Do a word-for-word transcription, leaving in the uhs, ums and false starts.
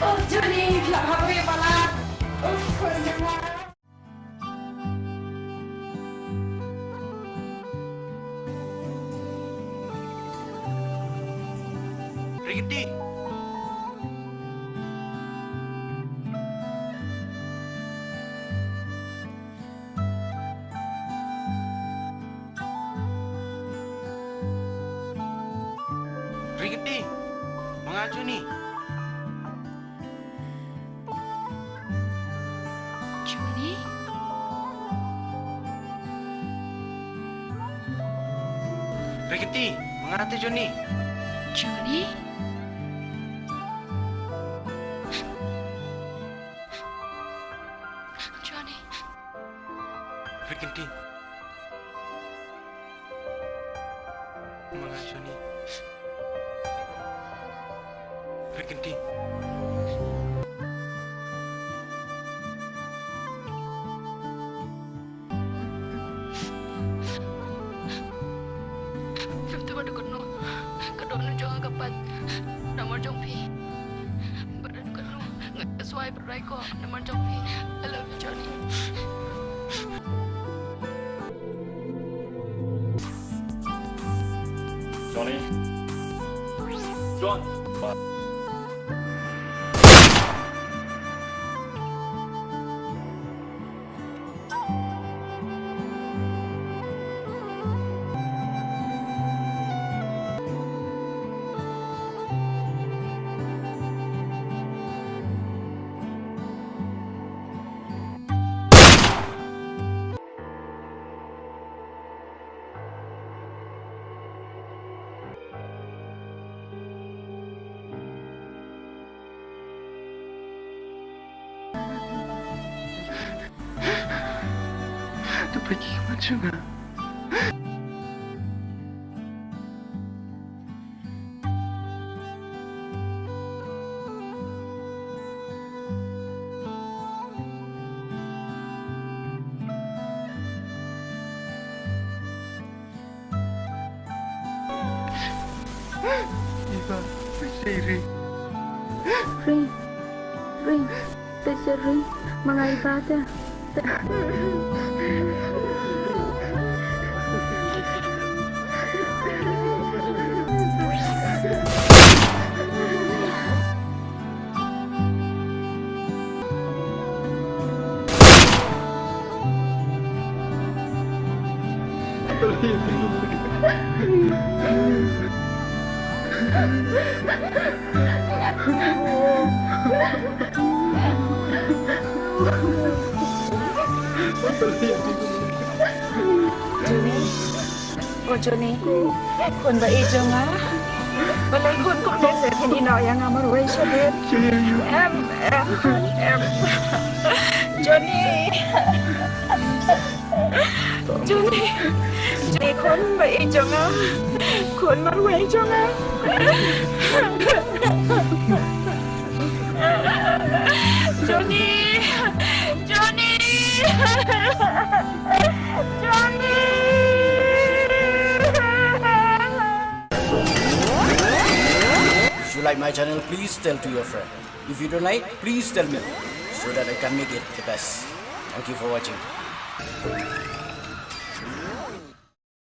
Oh, Johnny, phi la hap ïa palat. Uff, Johnny. Rickety. Rickety, ma nga Johnny. Johnny? Rickety, ma nga te Johnny. Johnny? Johnny. Rickety. Ma nga Johnny. Rickety. Phim tip ba dei kano ka dohnud jong nga ka pat namar jong phi. Bad dei kano nga swai bad rai ko namar jong phi. I love you, Johnny. Johnny. John. To peit ki khmat jong nga. Iba, peit ïa i ring. Ring. Ring. Peit ïa i ring. Ma nga iba te. Johnny. Oh, Johnny. Khun ba ïeit jong nga. Balei khun kumne seh phin ïehnoh ïa nga marwei sha bit? Em, em, em. Johnny. Johnny. Johnny, khun ba ïeit jong nga. Khun marwei jong nga. Johnny! Johnny! Johnny! If you like my channel, please tell to your friend. If you don't like, please tell me so that I can make it the best. Thank you for watching.